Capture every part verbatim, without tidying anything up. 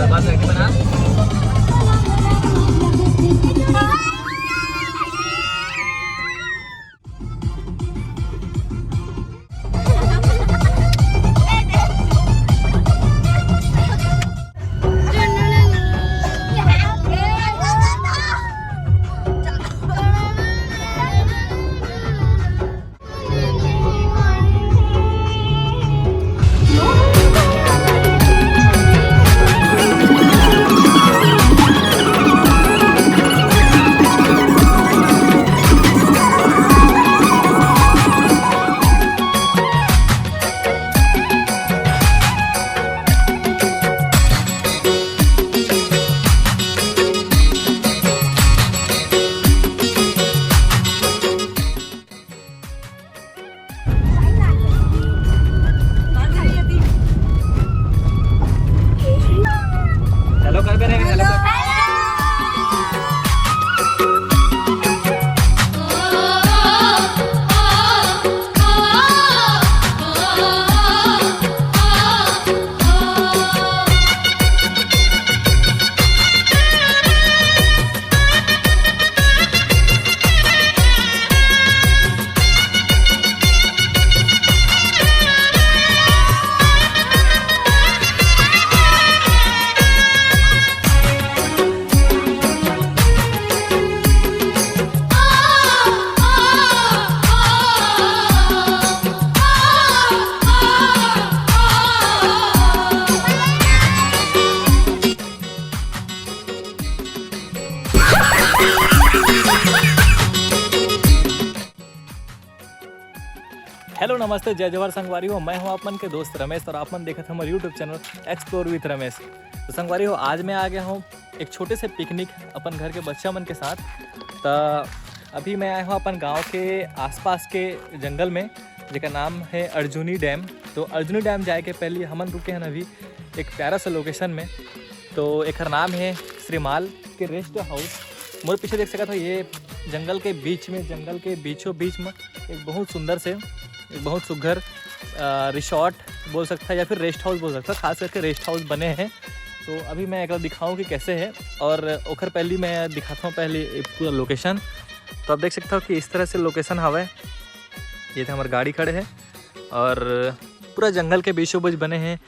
बस एक बना। हेलो कर बे रे, हेलो कर। हेलो, नमस्ते, जय जोहार संगवारी हो। मैं हूं आप मन के दोस्त रमेश और आप मन देखत हमारे YouTube channel Explore with Ramesh. तो संगवारी हो, आज मैं आ गया हूं एक छोटे से पिकनिक अपन घर के बच्चा मन के साथ। त अभी मैं आया हूं अपन गांव के आसपास के जंगल में, जेकर नाम है अर्जुनी डैम। तो अर्जुनी डैम जाए के पहले हमन रुके हैं अभी एक प्यारा सा लोकेशन में। तो एकर नाम है श्रीमाल के रेस्ट हाउस। मोर पीछे देख सकत हो, ये जंगल के बीच में, जंगल के बीचों बीच में एक बहुत सुंदर से, एक बहुत सुघर, अ, रिसोर्ट बोल सकता है या फिर रेस्ट हाउस बोल सकता है, खास करके रेस्ट हाउस बने हैं। तो अभी मैं एक बार दिखाऊं कि कैसे है, और ओकर पहले मैं दिखाता हूँ पहले ये पूरा लोकेशन। तो आप देख सकते हो कि इस तरह से लोकेशन हवा है, ये थे हमारे गाड़ी खड़े हैं और पूरा जंगल के बीचों बीच बने हैं।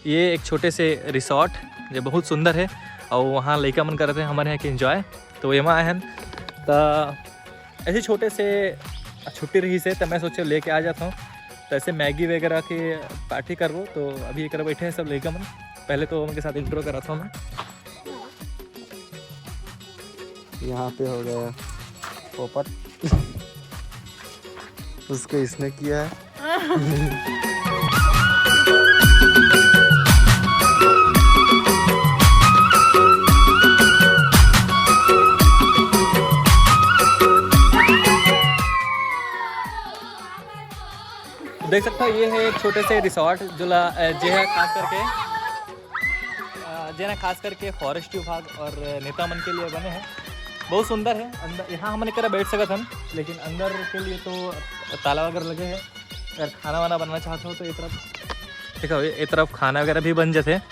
ये एक छोटे से रिसोर्ट जो बहुत सुंदर है और वहाँ लइका मन करत हे हमारे यहाँ के एंजॉय। तो एमा आए हन त ऐसे छोटे से छुट्टी रही से त मैं सोचे लेके आ जाता हूँ। तो ऐसे मैगी वगैरह के पार्टी करबो। तो अभी एक बैठे हैं सब लइका मन, पहले तो उनके साथ इंट्रो कराता हूँ मैं। यहाँ पे हो गया पोपट। उसको इसने किया है। देख सकता हो, ये है एक छोटे से रिसोर्ट जो ला, अ, जे है खास करके, अ, जे ना खास करके फॉरेस्ट विभाग और नेता मन के लिए बने हैं। बहुत सुंदर है अंदर, यहाँ हमन एक बैठ सकत हन, लेकिन अंदर के लिए तो ताला वगैरह लगे हैं। अगर खाना वाना बनाना चाहते हो तो ये तरफ देखो, ये तरफ खाना वगैरह भी बन जाते हैं।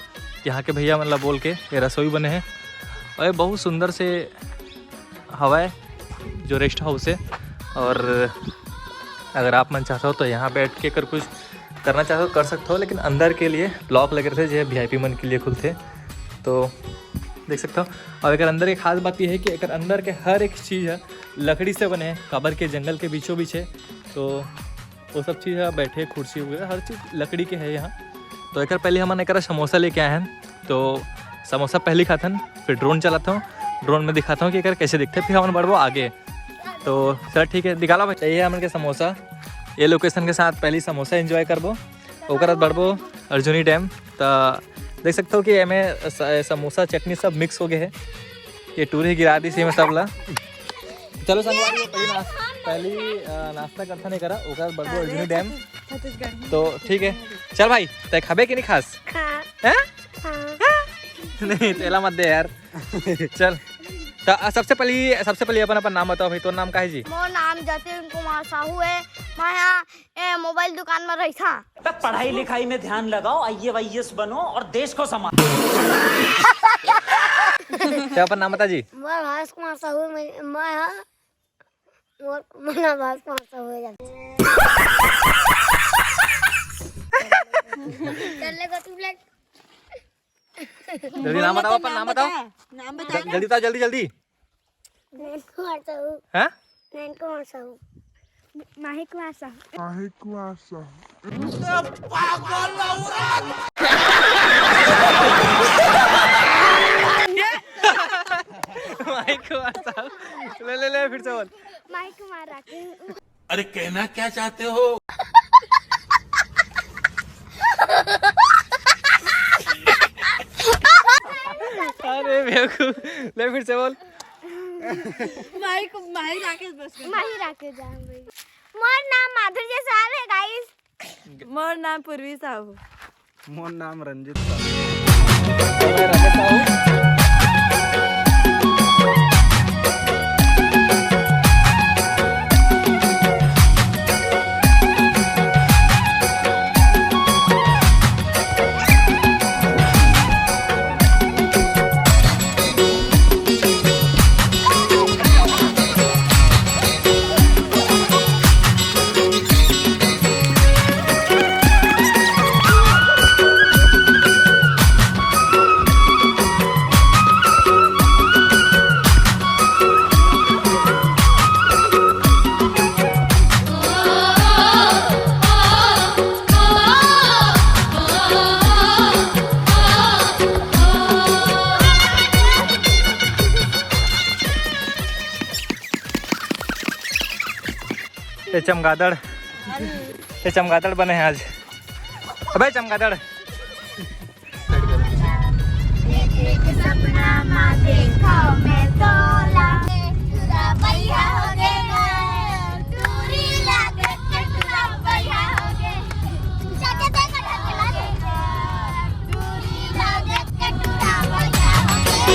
यहाँ के भैया मन ला बोल के ये रसोई बने हैं और ये बहुत सुंदर से हवा है जो रेस्ट हाउस है। और अगर आप मन चाहते हो तो यहाँ बैठ के अगर कुछ करना चाहते हो कर सकते हो, लेकिन अंदर के लिए लॉक लगे रहते हैं जो वीआईपी मन के लिए खुलते। तो देख सकते हो। और एक अंदर के खास बात यह है कि एक अंदर के हर एक चीज़ है लकड़ी से बने हैं, काबर के जंगल के बीचों बीच है। तो वो सब चीज़ है, बैठे कुर्सी वगैरह हर चीज़ लकड़ी के है यहाँ। तो एक पहले हमन एक समोसा लेके आए हैं, तो समोसा पहले खाथन, फिर ड्रोन चलाता हूँ, ड्रोन में दिखाता हूँ कि एक कैसे दिखते, फिर हमन बढ़बो आगे। तो सर ठीक है, निकाला भाई। ये हमन के समोसा, ये लोकेशन के साथ पहली समोसा एंजॉय करबो, ओकर बाद बढ़बो अर्जुनी डैम। तो देख सकते हो कि एमे स-, समोसा चटनी सब मिक्स हो गए है। ये टूरी गिरा दी सी में सब ला। चलो संगवारी, पहली नाश-, पहली, अ, नाश्ता करता नहीं करा, ओकर बाद बढ़बो अर्जुनी डैम। तो ठीक है, चल भाई, तय खाबे कि नहीं खास? हाँ। हैं? हाँ। नहीं, तेला मत दे यार। चल, तो, अ, सबसे पहली, सबसे पहली अपन, अपन नाम बताओ भाई, तोर नाम का है जी? मोर नाम जतिन कुमार साहू है। मैं यहाँ, ए, मोबाइल दुकान में रहिथा। तब पढ़ाई लिखाई में ध्यान लगाओ, आईएएस बनो और देश को संभालो। क्या अपन नाम बता जी? मोर भास कुमार साहू, मैं, मैं हा, मोर, मोर नाम भास कुमार साहू है जाते। चल ले गोतू ब्लैक। जल्दी नाम बताओ, अपन नाम बताओ। नाम बता। जल्दी बताओ, जल्दी, जल्दी। नैन कुमार साहू। हाँ? नैन कुमार साहू। माही कुमार साहू। माही कुमार साहू। ले, ले, ले, फिर से बोल। माही कुमार राकेश। अरे, कहना क्या चाहते हो? अरे बेवकूफ, ले फिर से बोल। माही को, माही राकेश बस कर। माही राकेश जान भाई। मोर नाम माधुरी जयसवाल है, गाइस। मोर नाम पूर्वी साहू। मोर नाम रंजीत साहू। ये चमगादड़, ये चमगादड़ बने हैं आज। अबे चमगादड़। एक सपना मा देखा मैं तोला, टूरा भैया हो गे, टूरी लागे के टूरा भैया हो गे। चाचा, चाचा, चाचा, टूरी लागे के टूरा भैया हो गे।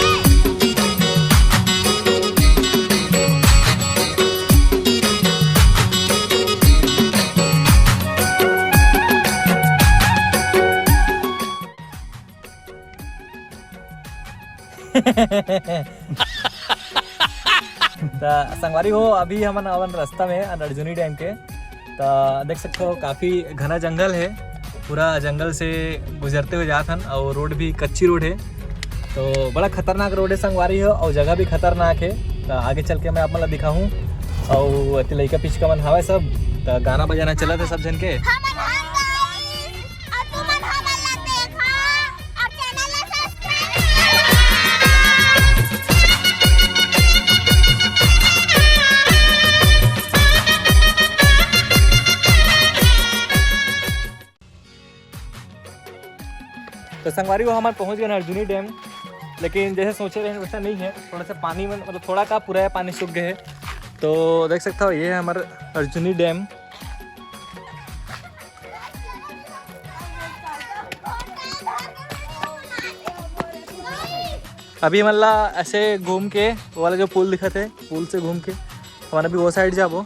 त संगवारी हो, अभी हमन अवन रास्ता में अन अर्जुनी डैम के। त देख सकते हो, काफी घना जंगल है। पूरा जंगल से गुजरते हुए जात हन, और रोड भी कच्ची रोड है, तो बड़ा खतरनाक रोड है संगवारी हो, और जगह भी खतरनाक है। त आगे चल के मैं आप मन ला दिखाहूँ। और एती लइका पिचका मन हावय सब, त गाना बजाना चलत है सब झन के। हमन हर गाइस, और तुमन हमन ला देखा, और चैनल ला सब्सक्राइब करा। तो संगवारी हो, हमन पहुंच गए अर्जुनी डैम, लेकिन जैसे सोचे रहे वैसा नहीं है। थोड़ा सा पानी में, मतलब थोड़ा का पूरा है, पानी सूख गए है। तो देख सकते हो, ये है हमारा अर्जुनी डैम। अभी हमन ला ऐसे घूम के, वो वाला जो पुल दिखत है, पुल से घूम के हमन अभी वो साइड जाबो।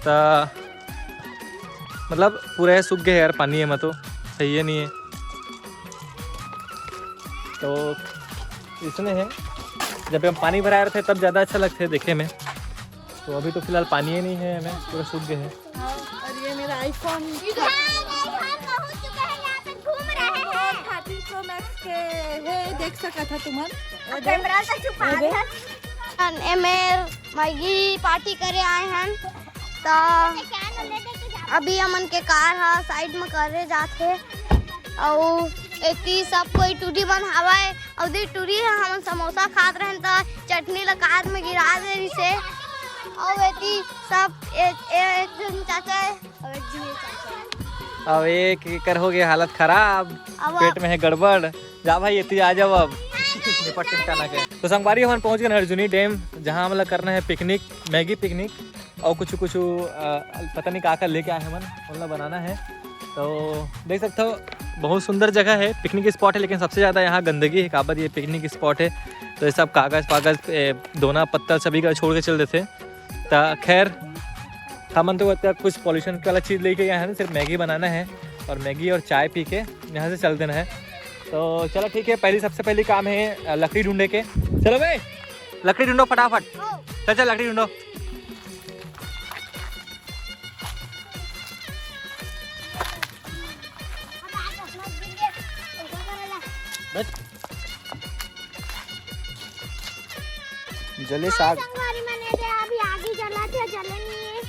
त मतलब पूरा सूख गए यार, पानी है, मैं तो सही है नहीं है। तो इसने है, जब हम पानी भराए रहते तब ज़्यादा अच्छा लगते है देखे में। तो अभी तो फिलहाल पानी ही नहीं है, हमें पूरा सूख गए हैं। और ये मेरा आईफोन इधर है, हम पहुंच चुके हैं, यहाँ पे घूम रहे हैं। थर्टीन प्रो मैक्स के है, देख सका था तुमन। अब कैमरा से छुपा अरे। दे। एमेर मैगी पार्टी करे आए हैं, तो अभी हमन के कार हा साइड में करे जात हे, अउ एती सब कोई टूरी मन हावय। अउ दी टूरी ह, हमन समोसा खात रहन त चटनी ल कार में गिरा दे रिसे। अउ एती सब ए-, ए-, एक झन चाचा हे, अउ एक झन चाचा हे। अब एक एकर हो गए हालत खराब, अब पेट में है गड़बड़। जा भाई, एती आ जाओ अब। निपट टिपटा ना के। तो संगवारी, हमन पहुंच गए अर्जुनी डैम, जहां हमला करना है पिकनिक, मैगी पिकनिक। और कुछ कुछ, अ, पता नहीं का का लेके आए हैं मन, उनला बनाना है। तो देख सकते हो, बहुत सुंदर जगह है, पिकनिक स्पॉट है, लेकिन सबसे ज़्यादा यहाँ गंदगी है। काबर ये पिकनिक स्पॉट है, तो ये सब कागज़ पागज़, ए, दोना पत्तल सभी का छोड़ के चल देते। तो खैर, हमन तो मतलब कुछ पॉल्यूशन वाला चीज़ लेके आए हैं ना, सिर्फ मैगी बनाना है और मैगी और चाय पी के यहाँ से चल देना है। तो चलो ठीक है, पहली, सबसे पहली काम है अ, लकड़ी ढूंढे के। चलो बे, लकड़ी ढूंढो फटाफट। चल चल, लकड़ी ढूंढो। बस। जले साग। संगवारी मन, ये दे अभी आगी जला थे, जले नहीं है।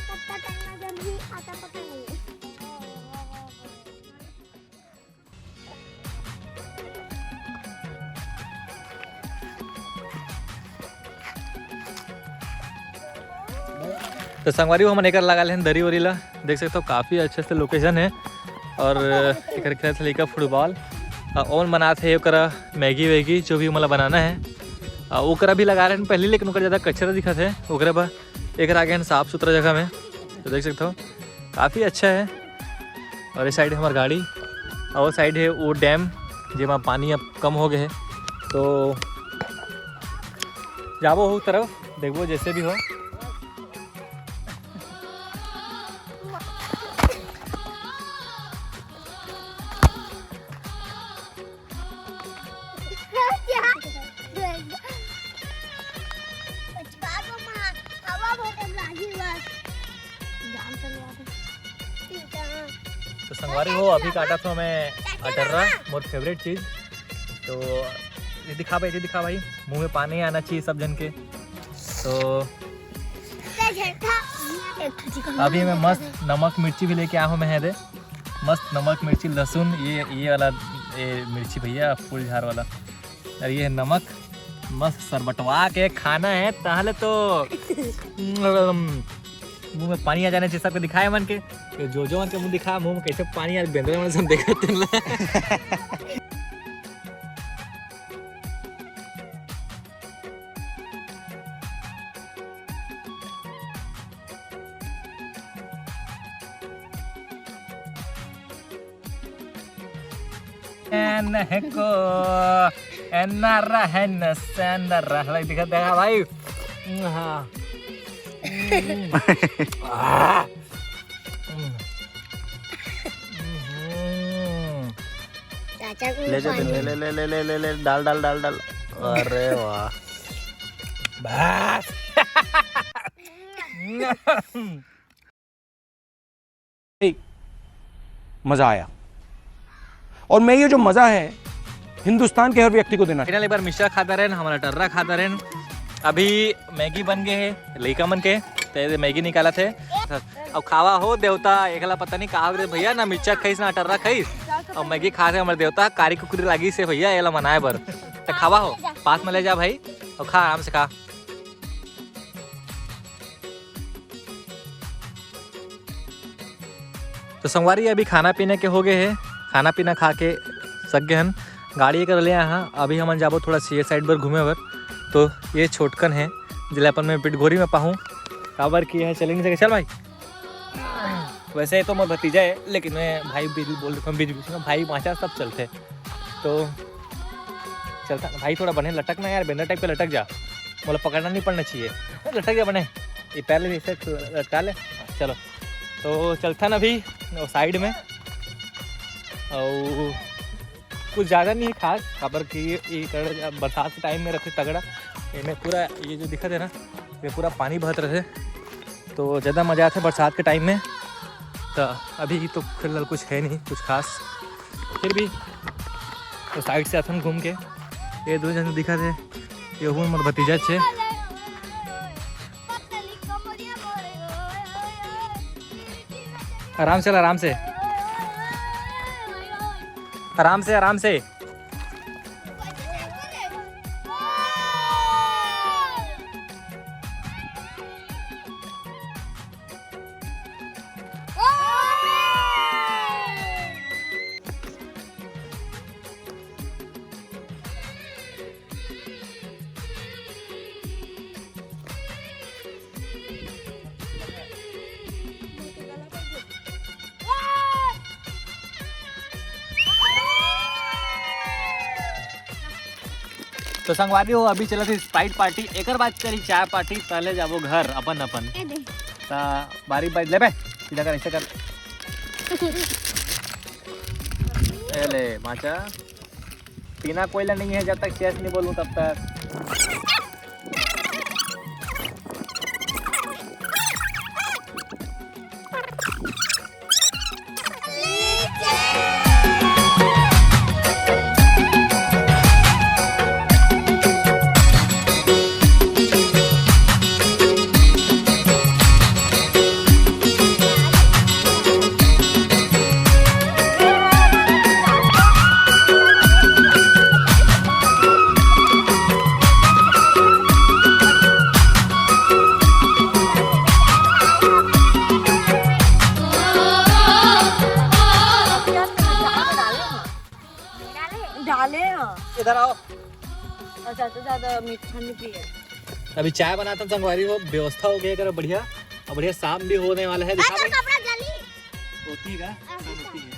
तब तक टाइम जल्दी आता पता नहीं है। तो संगवारी हो, हमन एकर लगा लेन दरी वरी ला, देख सकते हो काफ़ी अच्छे से लोकेशन है। और एकर खेलत हे लइका फुटबॉल, आ, ओमन बनात हे ओकरा मैगी वैगी जो भी ओमन ला बनाना है। आ, ओकरा भी लगा रहे हैं पहले, लेकिन ओकर ज़्यादा कचरा दिखत है, ओकरे बर एकर आगे हन साफ सुथरा जगह में। तो देख सकते हो काफ़ी अच्छा है। और इस साइड है हमारी गाड़ी, और वो साइड है वो डैम, जेमा पानी अब कम हो गए है। तो जाबो हो तरफ, देखबो जैसे भी हो। तो संगवारी हो, अभी काटत हो मैं अटर्रा, मोर फेवरेट चीज़। तो ये दिखा भाई, ये दिखा भाई, मुंह में पानी आना चाहिए सब जन के। तो अभी मैं मस्त नमक मिर्ची भी लेके आया हूँ मैं, है दे, मस्त नमक मिर्ची लहसुन, ये ये वाला, ये मिर्ची भैया फूल झार वाला, और ये है नमक। मस्त सरबटवा के खाना है, ताहले तो मुंह में पानी आ जाना चाहिए सबके। दिखाए मन के, ये जो जो मन के मुंह दिखा, मुंह में कैसे पानी आ, बेंदरा मन सब देखत तेन ला। एनहको, एनरा है न सेंदर रह, भाई दिखा, देखा भाई। हाँ। हम्म। चाचा को ले जा, पानी। ले, ले, ले, डाल, डाल, डाल, डाल। अरे वाह। बस। मज़ा आया। और मैं ये जो मज़ा है, हिंदुस्तान के हर व्यक्ति को देना। फिलहाल एक बार मिर्चा खाता रहन, हमारा टर्रा खाता रहन। अभी मैगी बन गए है लइका मन के, ते मैगी निकालत हे। अब खावा हो देवता, एकला पता नहीं का हो रे भैया, ना मिर्चा खाइस ना टर्रा खाइस। अब मैगी खा रहे हमारे देवता, कारी कुकरी लागी से भैया, एला मनाए बर। तो खावा हो, पास में ले जा भाई, और खा, आराम से खा। तो संगवारी, अभी खाना पीना के हो गए है, खाना पीना खा के सक गए हन। गाड़ी कर ले यहाँ, अभी हमन जाबो थोड़ा सी ये साइड बर घूमे बर। तो ये छोटकन है, जिला अपन में पिटघोरी में पाहूँ, काबर कि यह चले नहीं सके। चल भाई, वैसे तो मोर भतीजा है, लेकिन मैं भाई बीच बोल देता हूँ, बीच बीच में भाई माचा सब चलते। तो चलता भाई, थोड़ा बने लटक ना यार, बेंदर टाइप का लटक जा, मोला पकड़ना नहीं पड़ना चाहिए। लटक जा बने, ये पैर ले ऐसे लटका ले। चलो, तो चलता ना अभी वो साइड में। और कुछ ज़्यादा नहीं है खास, काबर कि ये कर बरसात के टाइम में रहते तगड़ा। ये में पूरा ये जो दिखत है ना, ये पूरा पानी बहत रहते, तो ज़्यादा मज़ा आता है बरसात के टाइम में। तो अभी तो फिलहाल कुछ है नहीं कुछ खास, फिर भी तो साइड से अथन घूम के। ये दो जन दिखत है, ये हूँ मोर भतीजा छे। आराम से, आराम से, आराम से, आराम से। तो संगवारी हो, अभी चलत हे Sprite party, एकर बाद चली चाय party, पहले जाबो घर अपन अपन। ए दे। ता बारी बारी लेबे, सीधा कर, ऐसे कर। ए ले, माचा। पीना कोई ला नहीं है, जब तक चेस नहीं बोलूँ तब तक। डाले हैं। इधर आओ। अच्छा, तो ज्यादा मीठा नहीं पिए। अभी चाय बनाथन संगवारी हो, व्यवस्था हो गया करो बढ़िया, और बढ़िया शाम भी होने वाला है। दिखा दे। कपड़ा जली। होती का? सन होती है।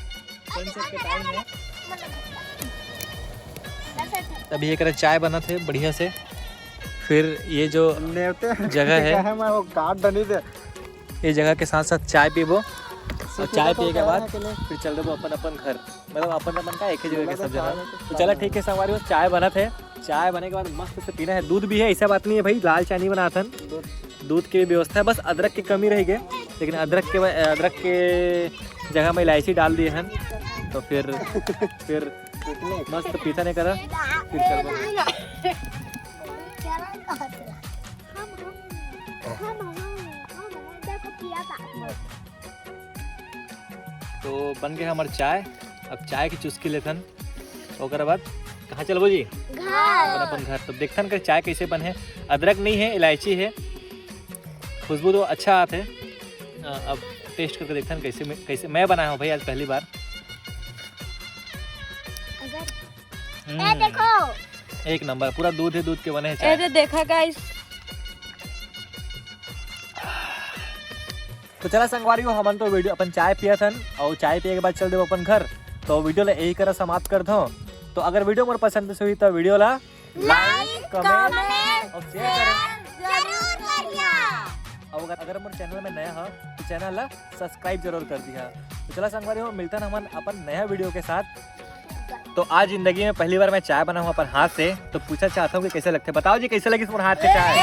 सनसेट के टाइम है। अभी एक चाय बनत है बढ़िया से, फिर ये जो नेवते जगह है। कहे मैं वो काट डनी दे। ये जगह के साथ साथ चाय पीबो और चाय पिए के बाद फिर चल देबो अपन अपन घर, मतलब अपन अपन का एक ही जगह के सब जगह। तो चला ठीक है संगवारी हो, चाय बनत है, चाय बने के बाद मस्त से पीना है। दूध भी है, ऐसा बात नहीं है भाई, लाल चाय नहीं बनाथन, दूध की भी व्यवस्था है, बस अदरक की कमी रह गई, लेकिन अदरक के अदरक के जगह में इलायची डाल दिए हैं, तो फिर फिर मस्त पीता नहीं करा, फिर चल तो बन गया हमार चाय। अब चाय की चुस्की लेथन, ओकर बाद कहाँ चलबो जी? अपन अपन घर। तो देखथन कर चाय कैसे बने। अदरक नहीं है, इलायची है, खुशबू तो अच्छा आते। अ, अब टेस्ट करके देखथन कैसे मैं, कैसे मैं बनाया हूँ भाई आज पहली बार। अगर हम्म, देखो, एक नंबर, पूरा दूध है, दूध के बने हैं ए चाय। तो देखा गाइस। तो चला संगवारी हो, हमन तो वीडियो अपन चाय पिया थन और चाय पिए के बाद चल देबो अपन घर। तो वीडियो ला यही करा समाप्त कर दो। तो अगर वीडियो मोर पसंद से हुई तो वीडियो ला Like, comment comment, और share करें। जरूर करिया। और अगर अगर मोर चैनल में नया हो तो चैनल ला सब्सक्राइब जरूर कर दिया। तो चला संगवारी हो, मिलता ना हमन अपन नया वीडियो के साथ। तो आज जिंदगी में पहली बार मैं चाय बनाऊँ अपन हाथ से, तो पूछना चाहता हूँ कि कैसे लगते। बताओ जी कैसे लगी मोर हाथ से चाय।